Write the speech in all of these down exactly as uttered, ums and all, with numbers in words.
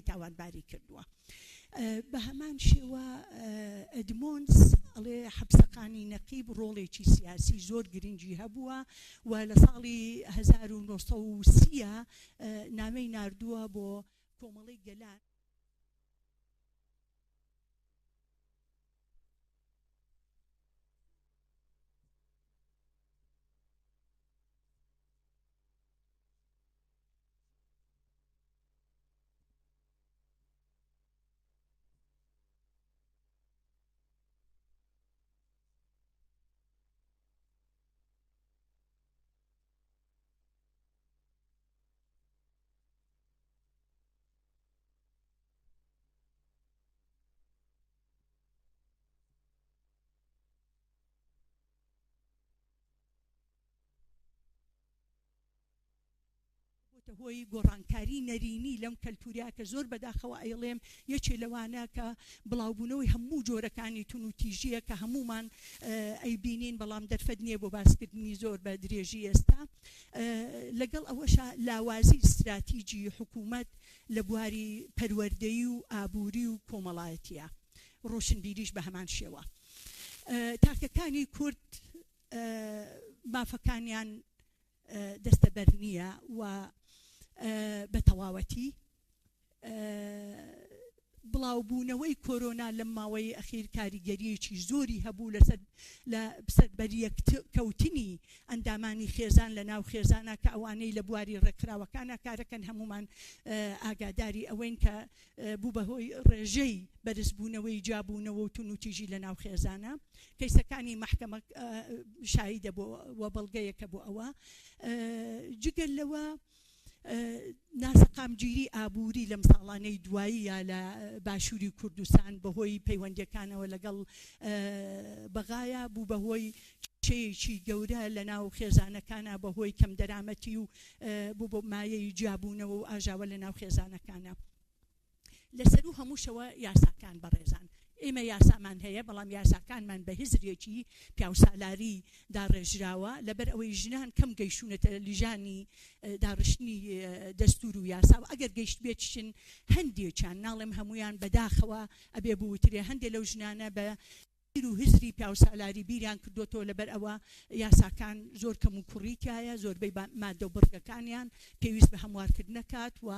تاوانباری کردووە. ئە، بە هەمان شێوە، ئە، ئەدمۆنس ئەڵێ حەبسەخانی نەقیب ڕۆڵێکی سیاسی زۆر گرنگی هەبووە و لە ساڵی هەزار و نۆ سەد و سی، ئە، نامەی ناردووە بۆ کۆمەڵەی گەلان. بۆتە هۆی گۆڕانکاری نەرینی لەم کەلتوریا کە زۆر بەداخەوە ئەیڵێم یەکێ لەوانە کە بڵاوبوونەوەی هەموو جۆرەکانی تون و تیژیە کە هەمومان، ئە، ئەیبینین، بەڵام دەرفەت نییە بۆ باسکردنی زۆر بە درێژی ئێستا. ئە، لەگەڵ ئەوەشا لاوازی استراتیجی حکوومەت لە بواری پەروەردەیی و ئابووری و کۆمەڵایەتیە. ڕۆشنبیریش بە هەمان شێوە. ئە، تاکەکانی کورد، ئە، مافەکانیان، ئە، دەستەبەر نییە و، ئە، بە تەواوەتی، ئە، بڵاوبوونەوەی کۆرۆنا لەم ماوەی ئەخیر کاریگەریەکی زۆری هەبوو لەسەر، لە سەربەریەک کەوتنی ئەندامانی خێزان لە ناو خێزانە کە ئەوانەی لە بواری ڕێکخراوەکانە کارەکەن هەمومان، ئە، ئاگاداری ئەوەین کە، ئە، بوو بە هۆی ڕێژەی بەرزبوونەوەی جابوونەوە و تون و تیژی لە ناو خێزانە. کەیسەکانی مەحکەمە، ئە، شاهیدە بۆ و بەڵگەیەکە بۆ ئەوە. ئە، جگە لەوە، ئە، ناسەقامگیری ئابووری لەم ساڵانەی دواییە لە باشووری کوردستان بەهۆی پەیوەندیەکانەوە لەگەڵ، ئە، بەغایا بوو بە هۆی کێشەیەکی گەورە لە ناو خێزانەکانە، بەهۆی کەم دەرامەتی و، ئە، بوو بۆ مایەی جیابوونەوە و ئاژاوە لە ناو خێزانەکانە. لەسەر و هەمووشەوە یاساکان بەڕێزان. ئێمە یاسامان هەیە، بەڵام یاساکانمان بە هزرێکی پیاوسالاری داڕێژراوە، لەبەر ئەوەی ژنان کەم گەیشتونەتە لیژانی، ئە، داڕشتنی، ئە، دەستور و یاسا و ئەگەر گەیشت بێتشن هەندێکیان، ناڵێم هەمویان، بەداخەوە ئەبێ بوترێ، هەندێک لەو ژنانە بە بیر و هزری پیاوسالاری بیریان کردوتەوە، لەبەر ئەوە یاساکان زۆر کەم و کوڕیتایە، زۆربەی با-، مادە و بڕگەکانیان پێویست بە هەموارکردنەکات و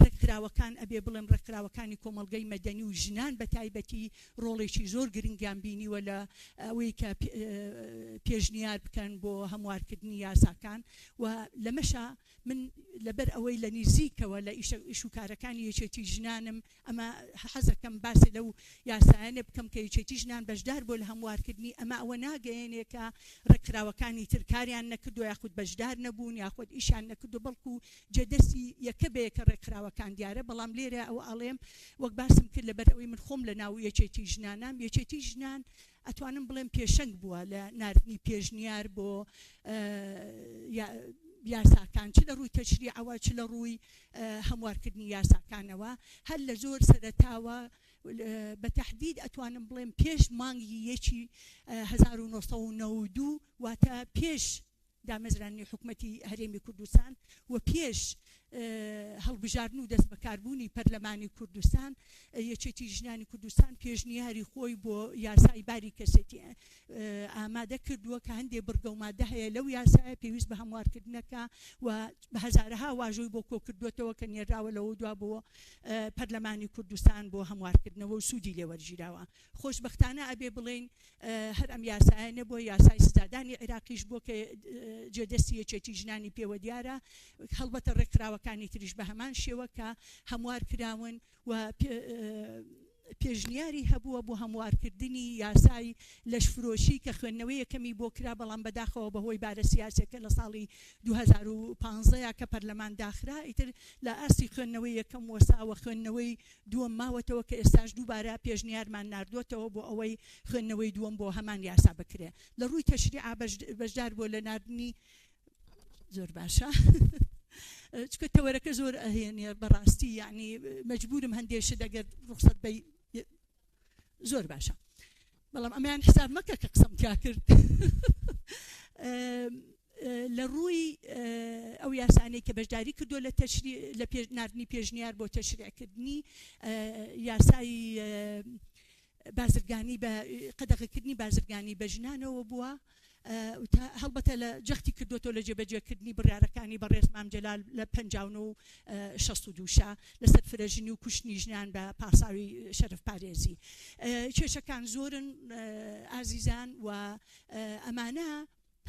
ڕێکخراوەکان، ئەبێ بڵێم ڕێکخراوەکانی کۆمەڵگەی مەدەنی و ژنان بە تایبەتی ڕۆڵێکی زۆر گرنگیان بینیوە لە ئەوەی کە پێ-، پێشنیار بکەن بۆ هەموارکردنی یاساکان و لەمەشا من لەبەر ئەوەی لە نزیکەوە لە ئیشە-، ئیش و کارەکانی یەکێتی ژنانم، ئەمە حەزەکەم باسێ لەو یاسایانێ بکەم کە یەکێتی ژنان بەشدار بۆ لە هەموارکردنی، ئەمە ئەوە ناگەیەنێ کە ڕێکخراوەکانی تر کاریان نەکردووە یاخود بەشدار نەبوون یاخود ئیشان نەکردو، بەڵکو جێدەستی یەکە بەیەکە ڕێکخراوەکان دیارە. بەڵام لێرە ئەوە ئەڵێم، وەک باسم کرد، لەبەر ئەوەی من خۆم لە ناو یەکێتی ژنانام، یەکێتی ژنان ئەتوانم بڵێم پێشەنگ بووە لە ناردنی پێشنیار بۆ، ئە، یا-، یاساکان، چ لە ڕووی تەشریعەوە، چ لە ڕووی، ئە، هەموارکردنی یاساکانەوە. هەر لە زۆر سەرەتاوە، ئە، بە تەحدید ئەتوانم بڵێم پێش مانگی یەکی، ئە، هەزار و نۆ سەد و نەوەد و دوو، واتە پێش دامەزرانی حکومەتی هەرێمی کوردستان و پێش، ئە، هەڵبژاردن و دەست بەکاربوونی پەرلەمانی کوردستان، ئە، یەکێتی ژنانی کوردستان پێشنیاری خۆی بۆ یاسای باری کەسێتی، ئە، ئامادە کردووە کە هەندێک بڕگە و مادە هەیە لەو یاسایە پێویست بە هەموارکردنەکە و بە هەزارەها واژۆی بۆ کۆکردووەتەوە کە نێراوە لەوە دوا بۆ، ئە، پەرلەمانی کوردستان بۆ هەموارکردنەوە و سوودی لێوەرگیراوە. خۆشبەختانە ئەبێ بڵێن، ئە، هەر ئەم یاسایە نەبووە، یاسای سزادانی عێراقیش بووە کە، ئە، جێدەستی یەکێتی ژنانی پێوە دیارە. هەڵبەتە ڕێکخراوەکانی تریش بە هەمان شێوە کە هەموار کراون و پێ-، ئە، پێشنیاری هەبووە بۆ هەموارکردنی یاسای لەشفرۆشی کە خوێندنەوەی یەکەمی بۆ کرا، بەڵام بەداخەوە بەهۆی بارە سیاسیەکە لە ساڵی دوو هەزار و پانزدە کە پەرلەمان داخرا، ئیتر لە ئاستی خوێندنەوەی یەکەم وەساوە خوێندنەوەی دووەم ماوەتەوە کە ئێستاش دووبارە پێشنیارمان ناردووەتەوە بۆ ئەوەی خوێندنەوەی دووەم بۆ هەمان یاسا بکرێ. لە ڕووی تەشریعا بەش-، بەشدار بۆ لە ناردنی، زۆر باشە. چونکە تەوەرەکە زۆر ئەهێنێ بەڕاستی، یعنی مەجبورم هەندێ شت ئەگەر ڕوخسەت بەی، زۆر باشە. بەڵام ئەمەیان حساب مەکە کە قسەم تیا کرد. ئەم، لە ڕووی ئەو یاسانەی کە بەشداری کردووە لە تەشری لە پێش ناردنی پێشنیار بۆ تەشریعکردنی یاسای بازرگانی بە قەدەغەکردنی بازرگانی بە ژنانەوە بووە. هەڵبەتە لە جەختی کردوەوە لە جێبەجێکردنی بڕیارەکانی بەڕێز مام جەلال لە پەنجا و نۆ و شەست و دوو شا لەسەر فرەژنی و کوشتنی ژنان بە پاساوی شەرف پارێزی. کێشەکان زۆرن ئازیزان و ئەمانە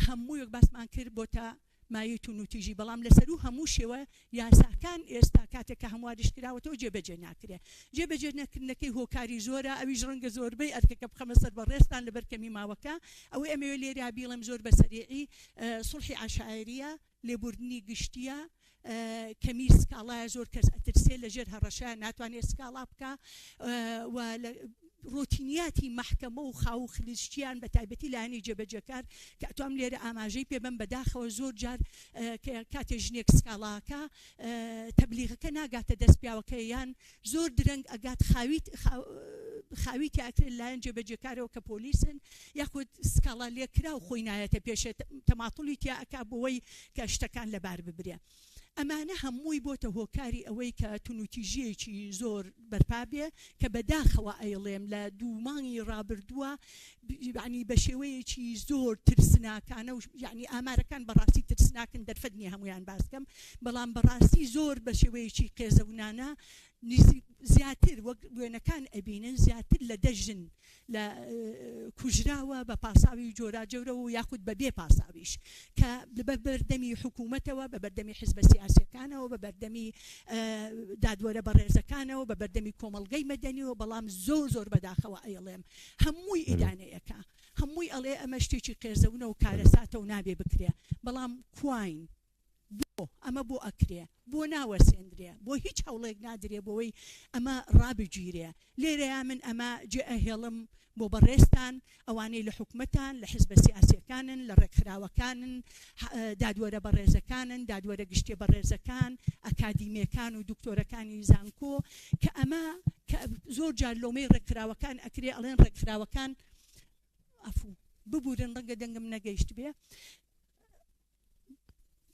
هەموویەک باسمان کرد بۆتە مایەی توندوتیژی، بەڵام لەسەر و هەموو شێوە یاساکان ئێستا کاتێک کە هەموو واریش کراوەتەوە جێبەجێ ناکرێ. جێبەجێ نەکردنەکەی هۆکاری زۆرە، ئەویش ڕەنگە زۆربەی ئەرکەکە بخەمە سەر بەڕێستان لەبەر کەمی ماوەکە. ئەوەی ئەمەوێ لێرە بیڵێم زۆر بە سەریعی سوڵحی عەشایریە، لێبوردنی گشتیە، کەمی سکاڵایە، زۆر کەس ئەترسێ لە ژێر هەڕەشە ناتوانێت سکاڵا بکە و لە ڕۆتینیاتی مەحکەمە و خاو و خلیشتیان بە تایبەتی لایەنی جێبەجێکار کە ئەتوام لێرە ئاماژەی پێ بم بەداخەوە زۆر جار کاتێ ژنێک سکاڵاکە تەبلیغەکە ناگاتە دەست پیاوەکە یان زۆر درەنگ ئەگات خاویت خاوی تیاکرێت لایەن جێبەجێکارەوە کە پۆلیسن یاخود سکاڵا لێکرا و خۆی نایەتە پێشێت تەماتڵی تیا ئەک بۆەوەی کە شتەکان لەبار ببرێ. ئەمانە هەمووی بۆتە هۆکاری ئەوەی کە تونوتیژیەکی زۆر بەرپا بێ کە بەداخەوە ئەیڵێم لە دوو مانگی ڕابردووە یعنی بە شێوەیەکی زۆر ترسناکانە و یعنی ئامارەکان بەڕاستی ترسناکن دەرفەت نییە هەمویان باسکەم بەڵام بەڕاستی زۆر بە شێوەیەکی قێزەونانە زیاتر وەک وێنەکان ئەبینن زیاتر لە دە ژن لە کوژراوە بە پاساوی جۆراجۆرە و یاخود بە بێ پاساویش کە بە بەردەمی حکوومەتەوە بە بەردەمی حزبە سیاسەکانەوە بە بەردەمی دادوەرە بەڕێزەکانەوە بە بەردەمی کۆمەلگەی مەدەنیەوە بەڵام زۆر زۆر بەداخەوە ئەیڵێم هەمووی ئیدانەیەەکە هەمووی ئەڵێ ئەمە شتێکی قێزەونە و کارەساتە و نابێ بکرێ بەڵام کوین بۆ ئەمە بۆ ئەکرێ بۆ ناوەسێندرێ بۆ هیچ هەوڵێک نادرێ بۆەوەی ئەمە ڕابگیرێ لێرەیا من ئەمە جێ ئەهێڵم بۆ بەڕێزتان ئەوانەی لە حکومەتان لە حزبە سیاسیەکانن لە ڕێکخراوەکانن دادوەرە بەڕێزەکانن دادوەرە گشتێ بەڕێزەکان ئەکادیمیەکان و دکتۆرەکانی زانکۆ کە ئەمە کە زۆر جار لۆمەی ڕێکخراوەکان ئەکرێ ئەڵێن ڕێکخراوەکان ئەفو ببورن ڕەنگە دەنگم نەگەیشت بێ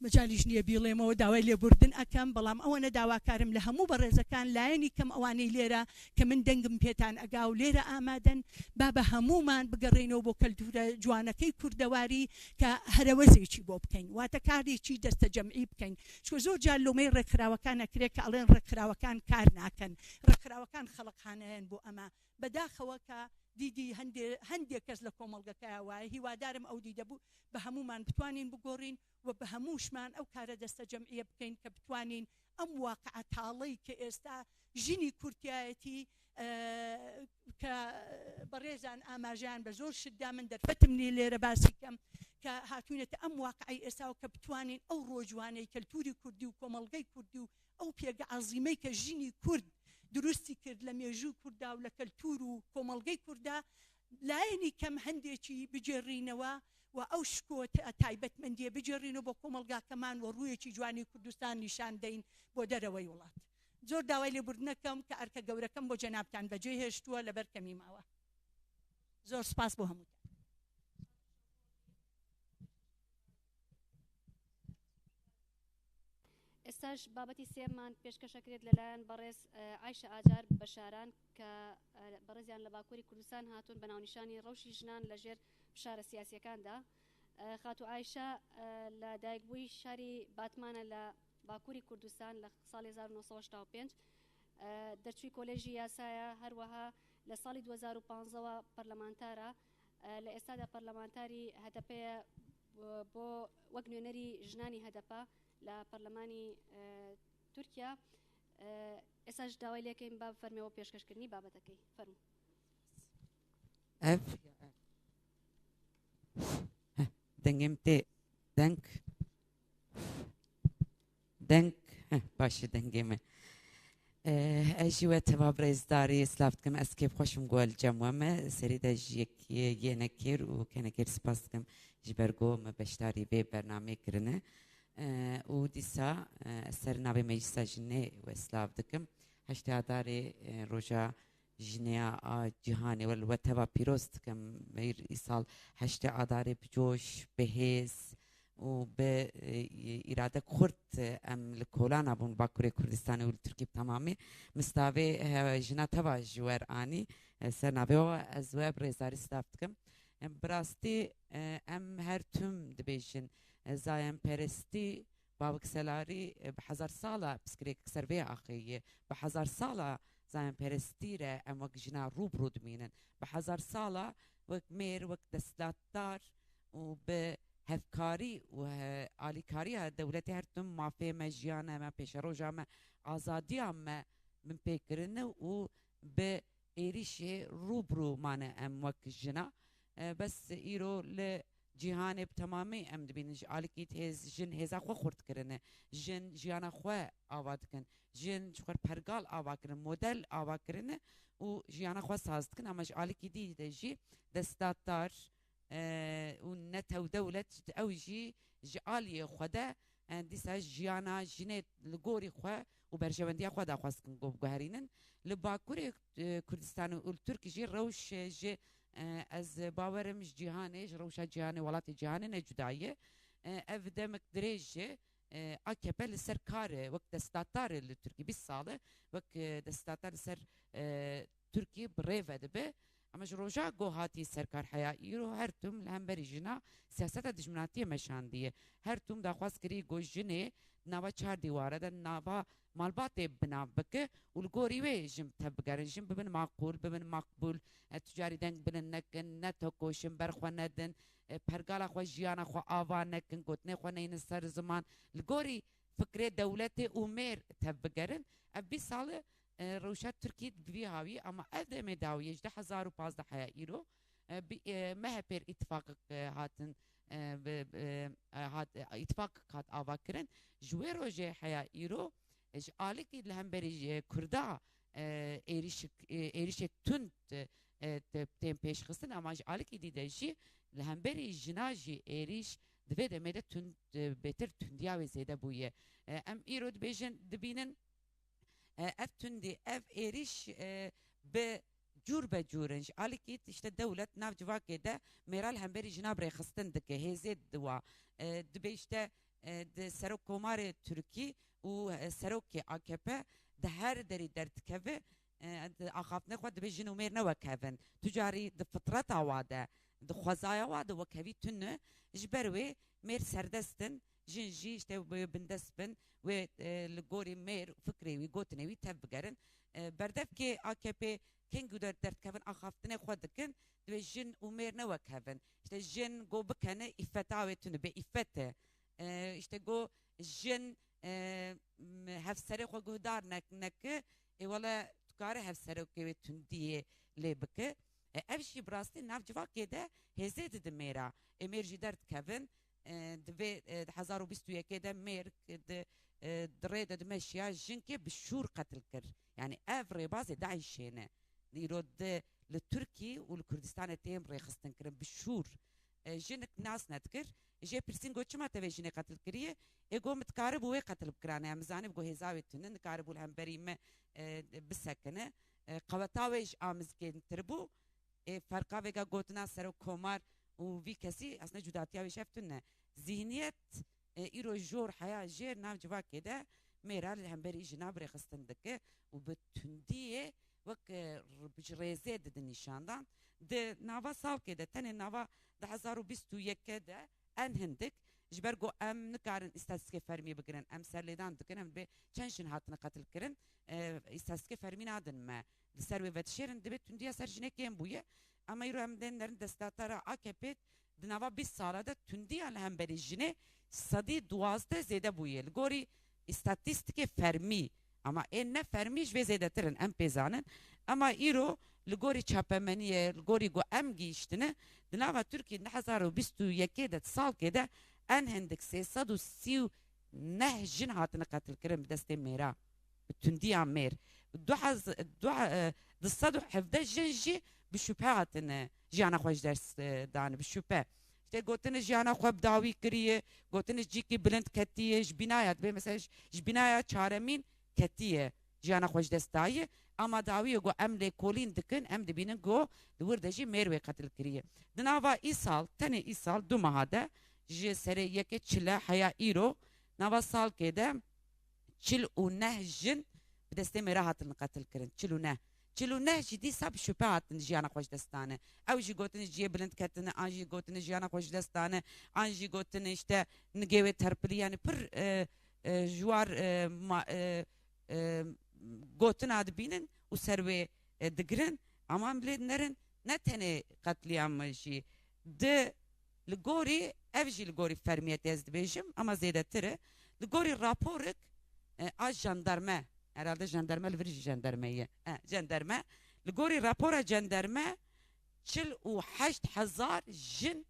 مەجالیش نییە بیڵێمەوە داوای لێبوردن ئەکەم بەڵام ئەوەنە داواکارم لە هەموو بەڕێزەکان لایەنی کەم ئەوانەی لێرە کە من دەنگم پێتان ئەگا و لێرە ئامادەن با بە هەمومان بگەڕێینەوە بۆ کەلتورە جوانەکەی کوردەواری کە هەرەوەزێکی بۆ بکەین واتە کارێکی دەستە جەمعی بکەین چۆ زۆر جار لۆمەی ڕێکخراوەکان ئەکرێ کە ئەڵێن ڕێکخراوەکان کار ناکەن ڕێکخراوەکان خەڵقانەیەن بۆ ئەمە بەداخەوە کە دیدی هەندێ هەندێک کەس لە کۆمەڵگەکەیا وایە هیوادارم ئەو دیدە بوو بە هەموومان بتوانین بگۆڕین و بە هەمووشمان ئەو کارە دەستە جەمعیە بکەین کە بتوانین ئەم واقعە تاڵەی کە ئێستا ژنی کورتایەتی کە بەڕێزان ئاماژیان بە زۆر شتدا من دەرفەتم نیە لێرە باسی کەم کە هاتوونەتە ئەم واقعی ئێساوە کە بتوانین ئەو ڕۆژوانەی کەلتوری کوردی و کۆمەڵگەی کوردی و ئەو پێگە عەزیمەی کە ژنی کورد دروستی کرد لە مێژووی کوردا و لە کەلتور و کۆمەڵگەی کوردا لایەنی کەم هەندێکی بگێڕینەوە و ئەو شکۆ تایبەتمەندیە بگێڕینەوە بۆ کۆمەڵگاکەمان و ڕوویەکی جوانی کوردستان نیشان دەین بۆ دەرەوەی وڵات. زۆر داوای لێبوردنەکەم کە ئەرکە گەورەکەم بۆ جەنابتان بەجێ هێشتووە لەبەر کەمی ماوە. زۆر سپاس بۆ هەمووتان. ئێستاش بابەتی سێمان پێشکەشەکرێت لەلایەن بەڕێز ئایشە ئاجار بەشاران کە بەڕێزیان لە باکووری کوردستان هاتوون بە ناونیشانی ڕەوشی ژنان لە ژێر فشارە سیاسیەکاندا. خاتو ئایشە لە دایکبووی شاری باتمانە لە باکووری کوردستان لە ساڵی هەزار و نۆ سەد و هەشتا و پێنج دەرچووی کۆلێژی یاسایە، هەروەها لە ساڵی دوو هەزار و پازدە وە پەرلەمانتارە. لە ئێستادا پەرلەمانتاری هەدەپەیە بۆ وەک نوێنەری ژنانی هەدەپە لە پەرلەمانی تورکیا. ئێستاش داوای لێکەین با بفەرمێەوە پێشکەشکردنی بابەتەکەی. فەرموو. Ev dengê min tê deng. Deng, heh, baş e dengê me. Eh, ez jî we teva birêzdarî silav dikim. Ez kêfxweş im ku li cem we me. Serî de ji yek, yê, yê nekêr û kenekêr spas dikim ji ber ku me beşdarî vê bernameyê kirine. Eh, û dîsa, eh, ez ser navê meclisa jinê we silav dikim. Heştê Adarê, eh, roja Jineya a cîhanê we li we teva pîroz dikim. Meyr îsal heştê Adarê bi coş, bi hêz û bi, e, îradek xurt, e, em li kolana bûn Bakurê Kurdistanê û li Tirkî bi temamî. Mistavê, e, jina teva ji wer anî, e, ser navê we ez we bi rêzdarî silav dikim. E, bi rastî, e, em her tim dibêjin, e, zayenperestî, bawikselarî, e, bi hezar sala pirsgirêk ser vê axê ye. Bi hezar sala zayenperestî re em wek jina rû bi rû dimînin. Bi hezar sala wek mêr, wek desthilatdar û bi hevkarî û he-, alîkariya dewletê her tim mafê me, jiyana me, pêşeroja me, azadiya me binpê kirine û bi êrîşê rû bi rû mane em wek jina. E, bes îro li cîhanê bi temamî em dibînin ji alikî hêz, jin hêza xwe xurt kirine. Jin jiyana xwe ava dikin. Jin ji xwe pergal ava kirin, model ava kirine û jiyana xwe saz dikin. Ama ji alikî dî de jî desthilatdar, e, û netew dewlet, ew jî ji aliyê xwe de, e, dîsa jiyana jinê li gorî xwe û berjewendiya xwe daxwaz dikin ku biguherînin. Li Bakurê, e, Kurdistanê û li Tirkî jî rewş, e, ji, e, ez bawerim ji cîhanê, ji rewşa cîhanê, welatê cîhanê ne cuda ye. E, ev demek dirêj e, A K P li ser kar e, wek desthilatdar e li Tirkî, bîst sal e, wek, e, desthilatdar li ser, e, Tirkî bi rê ve dibe. Ama ji roja ku hatî ser kar heya îro her tim li hemberî jina siyaseta dijminatiyê meşandiye. Her tim daxwaz kirî ku jinê di nava çar dîware de, di nava malbatê binav bike û li gorî wê jin tevbigerin. Jin bibin maqûl, bibin maqbûl, e, tu carî deng bilind nekin, netekoşin, ber xwe nedin, e, pergala xwe, jiyana xwe ava nekin, gotinê xwe neynin ser ziman. Li gorî fikrê dewletê û mêr tevbigerin. Ev bîst sal e, e, rewşa Tirkî bi vî hawî, ama ev demê dawiyê ji du hezar û pazdeh heya îro, e, bi, e, M H P'ê re îtifaqek, e, hatin, e, bi, e, e, hat, e, îtifaqek hat ava kirin. Ji wê rojê heya îro, e, ji alikî li hemberî, e, Kurda, e, êrîşik, e, êrîşê tund, e, e, te-, tên pêşxistin, ama ji alikî dî de jî li hemberî jina jî êrîş di vê demê de tund, e, bêtir tundiya wê zêde bûye. E, em îro dibêjin, dibînin, e, ev tundî, ev êrîş, e, bi cûr be cûr in. Ji alikî, işte, dewlet nav civakê de mêra li hemberî jina bi rêxistin dike, hêzê diwa. E, dibê, işte, e, di serokkomarê Tirkî û, e, serokê A K P di her derî derdikeve, e, di axaftinê xwe dibê jin û mêr ne wek hev in. Tu carî di fitreta wa de, di xwezaya wa de wek hevî tune, ji ber wê mêr serdest in, jin jî, işte, wê bindest bin, wê, e, li gorî mêr û fikrê wî, gotinê wî tevbigerin. E, berdevkê A K P kengî der-, derdikevin, axaftinê xwe dikin, divê jin û mêr ne wek hev in. İşte jin go bikene, îfeta wê tune, bê îfet e. E, işte go jin, e, m-, hevserê xwe guhdar nek-, neke, ê wele tu kare hevserokê wê tundiyê lê bike. E, ev jî bi rastî nav civakê de hêzê dide mêra. Ê mêr jî derdikevin, e, di vê, e, di hezar û bîst û yekê de mêr di, e, di rê de dimeşiya, jinkê bi şûr qetil kir. Yani ev rêbazê DAIŞê ne. Îro di li Tirkî û li Kurdistanê tên rêxistin kirin bi şûr. E, jinik nas nedikir. Jê pirsîn got, çima te vê jinê qetil kiriye? Ê got, min dikaribû wê qetil bikirane. Em zanî got hêza wê tune, nikaribû li hemberî me, e, bisekine. E, qeweta wê ji a mizgêntir bû. Ê, ferqa vêga gotina serokkomar û vî kesî, aslında cudatiya wê ji hev tune. Zihniyet, e, îro jor heya jêr nav civakê de mêra li hemberî jina bi rêxistin dike û bi tundiyê wek, e, r-, ji rêzê didin nîşandan. Di nava salkê de, tenê nava du hezar û bîst û yekê de en hindik, ji ber ku em nikarin îstatîstîkê fermî bigirin, em serlêdan dikin, em dibê çend jin hatine qetil kirin, e, îstatîstîkê fermî nadin me. Li ser wê vedişêrin, divê tundiya ser jinê kêm bûye. Ama îro em dên nerin desthilatdara A K P di nava bîst sala de tundiya li hemberî jinê sedî duwazdeh zêde bûye. Li gorî îstatîstîkê fermî, ama ê ne fermî ji vê zêdetir in, em pê zanin. Ama îro li gorî çapemeniyê, li gorî ku em gihîştine, di nava Tirkiyê di hezar û bîst û yekê de, di salkê de en hindik sê sed û sî û neh jin hatine qetilkirin bi destê mêra, bi tundiya mêr. Du hez-, du, e, du sed û hevdeh jin jî bi şüphe hatine jiyana xwe ji dest, e, dane, bi şüphe. İşte gotine jiyana xwe bi dawî kiriye, gotine ji cîkî bilind ketiye, ji bînaya, dibê mesela ji, ji bînaya çaremîn ketiye, jiyana xwe ji dest daye. Ama dawiyê ku em lêkolîn dikin, em dibînin ku di wir de jî mêr wê qetil kiriye. Di nava îsal, tenê îsal du meha de ji serê yekê çile heya îro, nava salkê de çil û neh jin bi destê mêra hatin qetil kirin. Çil û neh. Çil û neh jî dîsa bi şüphe hatin jiyana xwe ji dest dane. Ew jî gotin ji cihê bilind ketine, an jî gotin jiyana xwe ji dest dane, an jî gotin işte nigê wê terpilî, yani pir, e, e, ji war, e, ma-, e, e, gotina dibînin û ser wê, e, digirin. Ama em lê nerin, ne tenê qetlîam jî. Di, li gorî, ev jî li gorî fermiyetê ez dibêjim, ama zêdetir e. Li gorî raporik, e, a jandarme, herhalde jandarme li vir jî jandarme ye. E, jandarme, li gorî rapora jandarme, çil û heşt hezar jin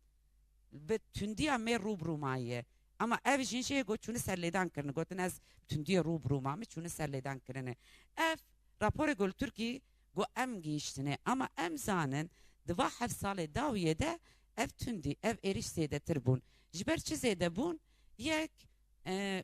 bi tundiya me rû bi rû maye. Ama ev jin jê got çûne serlêdan kirin. Gotin ez bi tundiyê rû bi rû mame, çûne serlêdan kirine. Ev raporê ku li Tirkî ku em gihîştine. Ama em zanin di va heft salê dawiyê de ev tundî, ev êrîş zêdetir bûn. Ji ber çi zêde bûn? Yek, e,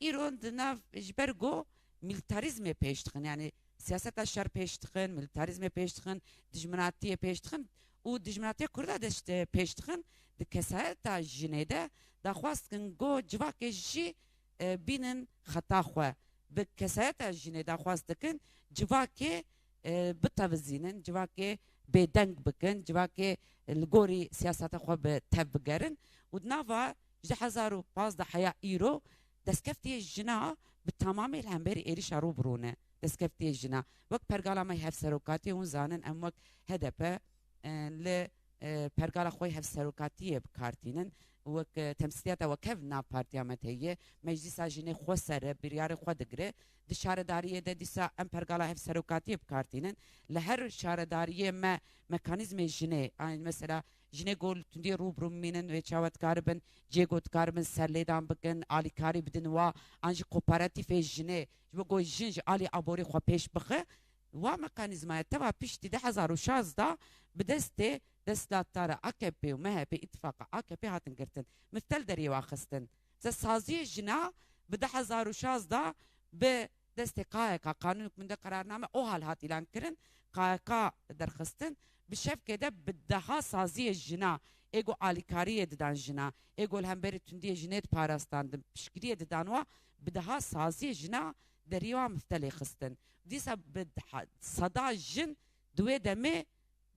îro di nav, ji ber ku milîtarîzmê pêş dixin, yani siyaseta şer pêş dixin, milîtarîzmê pêş dixin, dijminatiyê pêş dixin û dijminatiya Kurda de işte pêş dixin, di kesayeta jinê de daxwaz dikin ku civakê jî, e, bînin xeta xwe. Bi kesayeta jinê daxwaz dikin civakê, e, bitevizînin, civakê bêdeng bikin, civakê, e, li gorî siyaseta xwe bi tev bigerin û di nava ji du hezar û pazdeh heya îro destkeftiyê jina bi temamê li hemberî êrîşa rû bi rû ne. Destkeftiyê jina. Wek pergala me hevserokatiyê hûn zanin, em wek H D P, e, li, e, pergala xwe hevserokatiyê bi kar tînin. Wek, e, temsîliyata wekhev nav partiya me de heye. Meclîsa jinê xweser e, biryarê xwe digire. Di şaredariyê de dîsa em pergala hevserokatiyê bi kar tînin. Li her şaredariyê me mekanîzmê jinê, an mesela jinê ku li tundiyê rû bi rû bimînin, wê çawa dikaribin, cihê ku dikaribin serlêdan bikin, alîkarî bidin wa, an jî kooperatîfê jinê, ji bo ku jin ji alî aborî xwe pêş bixe. Wa mekanîzmaya teva piştî du hezar û şazda bi destê desthilatdara A K P û M H P, îtifaqa A K P hatin girtin. Miftel deriyê wa xistin. Mesela saziyê jina bi du hezar û şazda bi destê K H K, Kanûn Hukmünde Kararname, OHAL hat îlan kirin, K H K derxistin. Bi şevkê de bi deha saziyê jina, ê ku alîkariyê didan jina, ê ku li hemberî tundiyê jinê diparastan, di piştgiriyê didan wa, bi deha saziyê jina deriyê wa miftelê xistin. Dîsa bi deha, seda jin di wê demê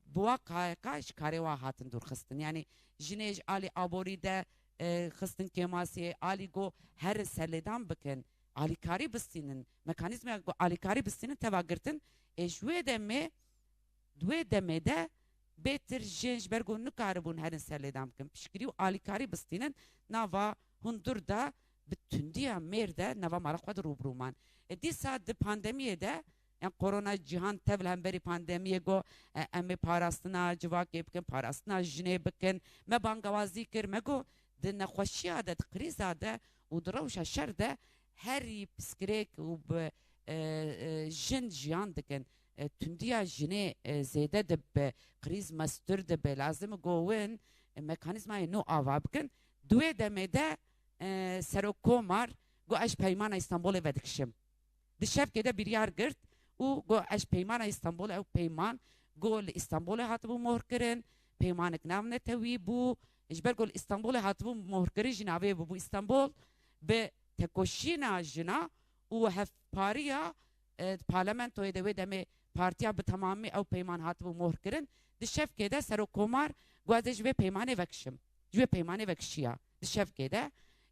bi wa K H K ji karê wa hatin dûr xistin. Yanî jinê ji alî aborî de, e, xistin kêmasiyê, alî got herin serlêdan bikin, alîkarî bistînin, mekanîzmaya got alîkarî bistînin teva girtin. Ê ji wê demê, di wê demê de bêtir jin ji ber got nikaribûn herin serlêdan bikin, piştgirî û alîkarî bistînin, nava hundir de bi tundiya mêr de nava mala xwe de rû bi rû man. E, dîsa di pandemiyê de, yan korona cîhan tev li hemberî pandemiyê got, e, em ê parastina civakê bikin, parastina jinê bikin. Me bangewazî kir, me got di nexweşiya de, di krîza de û di rewşa şer de herî pirsgirêk û bi, e, e, jin jiyan dikin. E, tundiya jinê, e, zêde dibe, krîz mestir dibe, lazim e got win, e, mekanîzmayê nû ava bikin. Di wê demê de, e, Serok Komar got ez ji Peymana Îstanbulê vedikişim. Di şevkê de biryar girt û got ez ji Peymana Îstanbulê, ew peyman got li Îstanbulê hatibû mohr kirin, peymanek navnetewî bû, ji ber got li Îstanbulê hatibû mohr kirin jî navê bûbû Îstanbul, bi tekoşîna jina û hevpariya, e, parlamentoyê de wê demê partiya bi temamî ew peyman hatibû mohr kirin. Di şevkê de Serok Komar got ez ê ji vê peymanê vekişim. Ji wê peymanê vekişiya. Di şevkê de,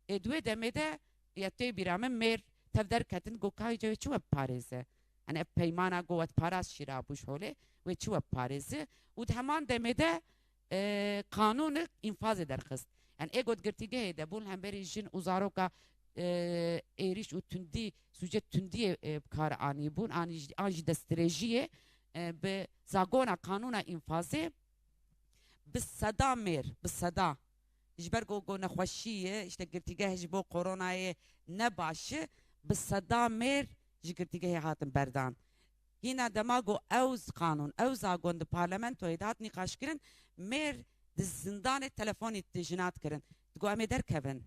ê, di wê demê de ya tê bîra min mêr tev derketin, got ka îca wê çi we biparêze? Yanî ev peymana got we diparast şîra bû ji holê, wê çi we biparêze? Û di heman demê de, e, qanûnik înfazê derxist. Yanî ê got girtîgehê de bûn hemberî jin û zaroka, e, êrîş û tundî, sûcê tundiyê, e, bi kar anî bûn, an jî, an jî destdirêjiyê, e, bi zagona qanûna înfazê bi seda mêr, bi seda, ji ber ku, ku nexweşî ye, işte girtîgeh ji bo koronayê ne baş e, bi seda mêr ji girtîgehê hatin berdan. Hîna dema ku ew z-, qanûn, ew zagon di parlamentoyê de hat nîqaşkirin, mêr di zindanê telefonî di jina dikirin. Digot em ê derkevin.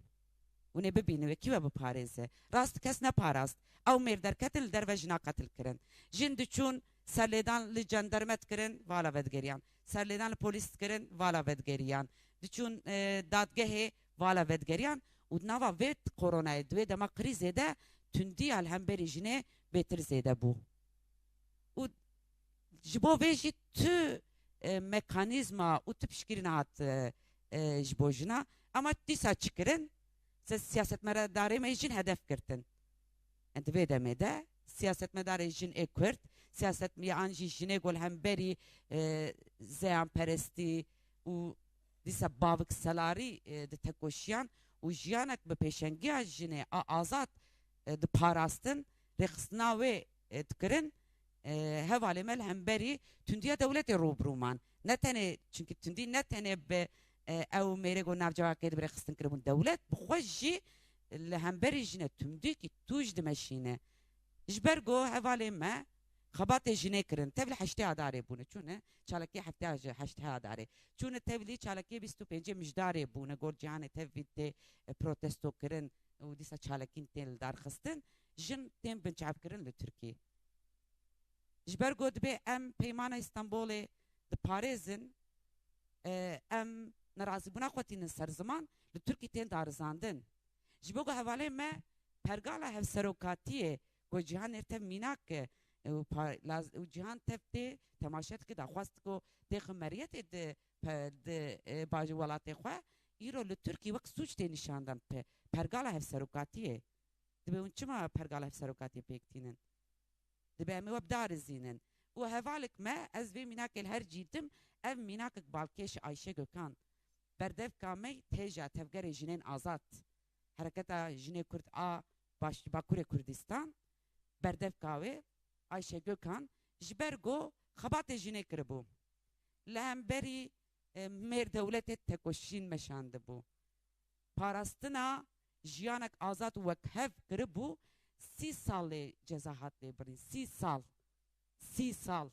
Hûn ê bibînin wê kî we biparêze. Rast kes neparast. Ew mêr derketin li derve jina qetil kirin. Jin diçûn serlêdan li cenderme dikirin, vala vedigeriyan. Serlêdan li polîs dikirin, vala vedigeriyan. Diçûn, e, dadgehê, vala vedigeriyan û di nava vê koronayê, di vê dema krîzê de tundiya li hemberî jinê bêtir zêde bû. Û ji bo vê jî tu, e, mekanîzma û tu piştgirî nehat, e, e, ji bo jina. Ama dîsa çi kirin? Se-, siyasetmedarê me jin hedef girtin. Di vê demê de siyasetmedarê jin ê Kurd, siyaset-, yan jî jinê ku li hemberî, e, zeyanperestî û dîsa bavikselarî, e, ditekoşiyan û jiyanek bi pêşengiya jinê a azad, e, diparastin, rêxistina wê, e, dikirin, e, hevalê me li hemberî tundiya dewletê rûbirû man. Ne tenê, çimkî tundî ne tenê bi, e, ew mêrê ku nav civakê dibirê xistin kiribûn. Dewlet bi xwe jî li hemberî jine tundîkî tûj dimeşîne. Ji ber ku hevalê me xebatê jinê kirin, tevlî heştê Adarê bûne, çûne çalakiyê heftê ji heştê Adarê. Çûne tevlî çalakiyê bîst û pêncê Mijdarê bûne, gor cîhanê tevlî tê, e, protesto kirin û dîsa çalakîn tên li dar xistin. Jin tên binçavkirin li Tirkî. Ji ber ku dibê em Peymana Îstanbulê diparêzin, e, em nerazîbûna xwe tînin ser ziman, li Tirkî tên darizandin. Ji bo ku hevalê me pergala hevserokatiyê ku cîhan nêr tev mînak e, e, û pa-, laz-, û cîhan tev tê temaşe dike, daxwaz dike û têxe meriyetê di pe-, di, e, bajê welatê xwe, îro li Tirkî wek sûc tê nîşandan pe-, pergala hevserokatiyê. Dibê hûn çima pergala hevserokatiyê pêk tînin? Dibê em ê we bidarizînin. Û hevalek me, ez vê mînakê li her cî dim, ev mînakek balkêş e Ayşe Gökhan. Berdevka me têja tevgerê jinên azad, Hereketa Jinê Kurd a baş-, Bakurê Kurdistan, berdevka wê Ayşe Gökhan, ji ber ku xebatê jinê kiribû. Li hemberî, e, mêr dewletê tekoşîn meşandibû. Parastina jiyanek azad û wekhev kiribû, sî sal lê ceza hat lê birîn. Sî sal. Sî sal.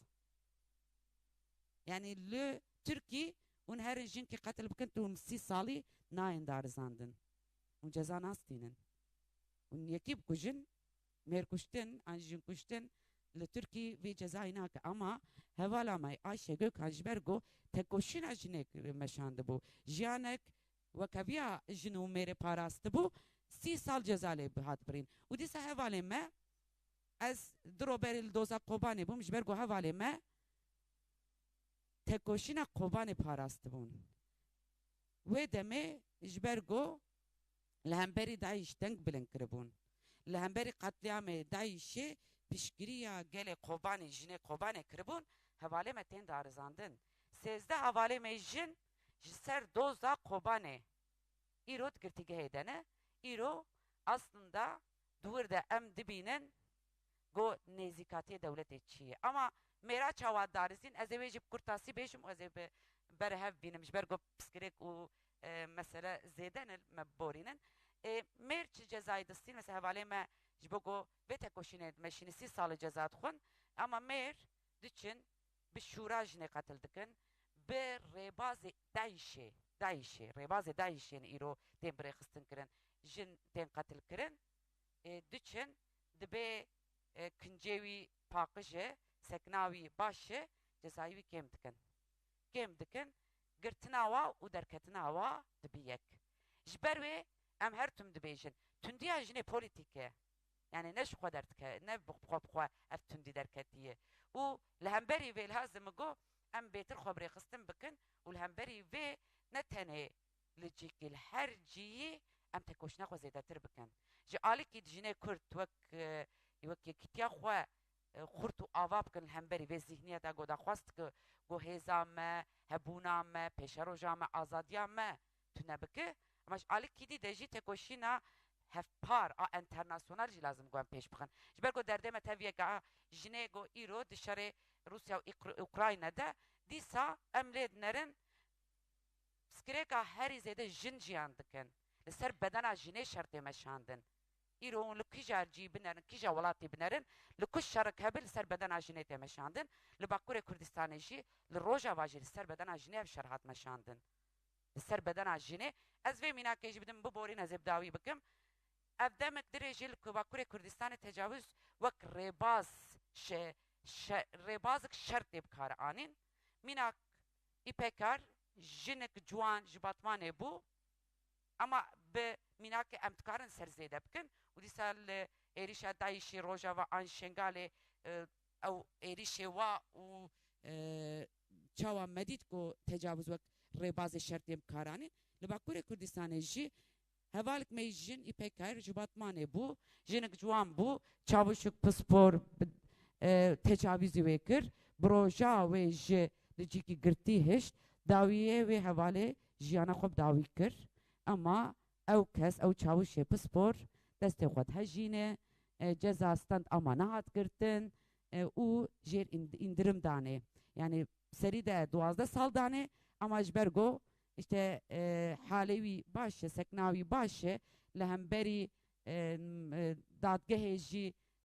Yani li Tirkî hûn herin jinkî qetil bikin, tu hûn sî salî nayên darizandin. Hûn ceza nastînin. Hûn yekî bikujin, mêr kuştin an jin kuştin li Tirkî vê cezayê nake. Ama hevala me Ayşe Gökhan ji ber ku tekoşîna jinek meşandibû, jiyanek wekheviya jin û mêrê parastibû, sî sal ceza lê bi-, hat birîn. Û dîsa hevalê me, ez du ro berê li doza Kobanê bûm, ji ber ku hevalê me tekoşîna Kobanê parastibûn. Wê demê ji ber ku li hemberî DAIŞ deng bilind kiribûn, li hemberî qetlîamê DAIŞê piştgiriya gelê Kobanê, jinê Kobanê kiribûn, hevalê me tên darizandin. Sêzdeh hevalê me jin ji ser doza Kobanê îro di girtîgehê de ne. Îro aslında di wir de em dibînin ku nêzîkatiyê dewletê çi ye. Ama mêra çawa darizîn, ez ê wê jî bi kurtasî bêjim û ez ê bi ber hev bînim, ji ber ku pirsgirêk û, e, mesele zêde ne me biborînin. E, mêr çi cezayê distîn, mesela hevalê me ji bo ku vê tekoşînê dimeşîne sî salê ceza dixwin, ama mêr diçin bi şûra jinê qetil dikin, bi rêbazê DAIŞê, DAIŞê, rêbazê DAIŞê yên îro tên birêxistin kirin, jin tên qetil kirin, e, diçin, dibê, e, kincê wî paqij e, sekna wî baş e, cezayê wî kêm dikin. Kêm dikin, girtina wa û derketina wa dibi yek. Ji ber wê em her tim dibêjin, tundiya jinê polîtîk e. Yani ne ji xwe derdike, ne bi xwe bi xwe ev tundî derketiye. Û li hemberî vê lazim e ku em bêtir xwe bi rêxistin bikin û li hemberî vê ne tenê li cîkî, li her ciyî em tekoşîna xwe zêdetir bikin. Ji alîkî di jinê Kurd wek, e, wek yekîtiya xwe, e, xurt û ava bikin li hemberî vê zîhniyeta ku daxwaz dike ku hêza me, hebûna me, pêşeroja me, azadiya me tune bike. Ema ji alîkî dî de jî tekoşîna hevpar a enternasyonal jî lazim ku em pêş bixin. Ji ber ku derdê me tev yek e, jinê ku îro di şerê Rûsya û Îkr-, Ukrayna de, dîsa em lê dinerin pirsgirêka herî zêde jin jiyan dikin. Li ser bedena jinê şer tê meşandin. Îro hûn li kîja cî binerin, kîja welatî binerin, li ku şerek hebe li ser bedena jinê tê meşandin. Li Bakurê Kurdistanê jî, li Rojava jî li ser bedena jinê ev şer hat meşandin. Li ser bedena jinê. Ez vê mînakê jî bidim biborîn, ez ê bi dawî bikim. Ev demek dirêjî li ku Bakurê Kurdistanê tecawuz wek rêbaz şe-, şe-, rêbazek şer tê bi kar anîn. Mînak Îpekar, jinek ciwan ji Batmanê bû. Ama bi mînakê em dikarin ser zêde bikin û dîsa li êrîşa DAIŞ'î Rojava an Şengalê, e, ew êrîşê wa û, e, çawa me dît ku tecavuz wek rêbazê şertiyên bikaranî. Li Bakurê Kurdistanê jî hevalek me jin Îpekar ji Batmanê bû, jinik ciwan bû, çavuşik pispor bi, e, tecavizî wê kir, bi roja wê ji li cîkî girtî hişt, dawiyê wê hevalê jiyana xwe bi dawî kir. Ema ew kes, ew çawişê pispor destê xwe dihejîne, e, ceza stand ama nehat girtin, e, û jêr înd-, îndirim danê. Yani serî de duwazdeh sal danê, ama ji ber go işte, e, halê wî baş e, sekna wî baş e, li hemberî, e, m-, e, dadgehê jî